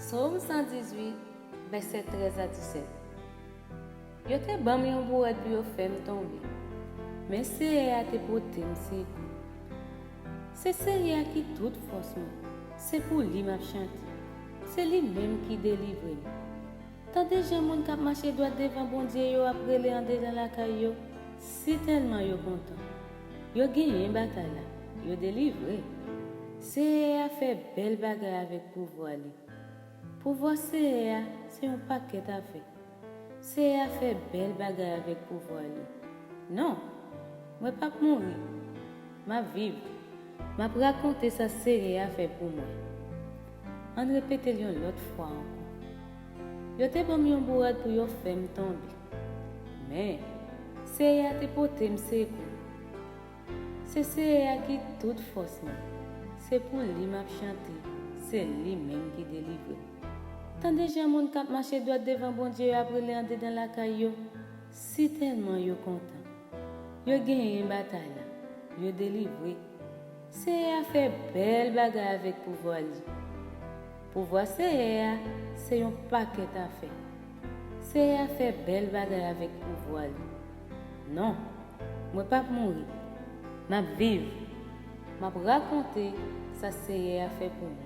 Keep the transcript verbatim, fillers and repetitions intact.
Sòm san dizuit, vèsè trèz a disèt. Yo te ban m yon bourad pou yo fè m tonbe, men Seyè a te pote m sekou. Se Seyè a ki tout fòs mwen, se pou li m ap chante, se li menm ki delivre m. Tande jan moun k ap mache dwat devan Bondye yo ap rele andedan lakay yo, sitèlman yo kontan. Yo genyen batay la, yo delivre. Seyè a fè bèl bagay avèk pouvwa li. Pouvwa Seyè a se yon pakèt afè. Seyè a fè bèl bagay avèk pouvwa li. Non, mwen p ap mouri. M ap viv. M ap rakonte sa Seyè a fè pou mwen. Ann repete l yon lòt fwa ankò. Yo te ban m yon bourad pou yo fè m tonbe, men Seyè a te pote m sekou. Se Seyè a ki tout fòs mwen, se pou li m ap chante, se li menm ki delivre m. Tande jan moun k ap mache dwat devan Bondye yo ap rele andedan lakay yo, sitèlman yo kontan. Yo genyen batay la, yo delivre. Seyè a fè bèl bagay avèk pouvwa li. Pouvwa Seyè a se yon pakèt afè. Seyè a fè bèl bagay avèk pouvwa li. Non, mwen p ap mouri. M ap viv. M ap rakonte sa Seyè a fè pou mwen.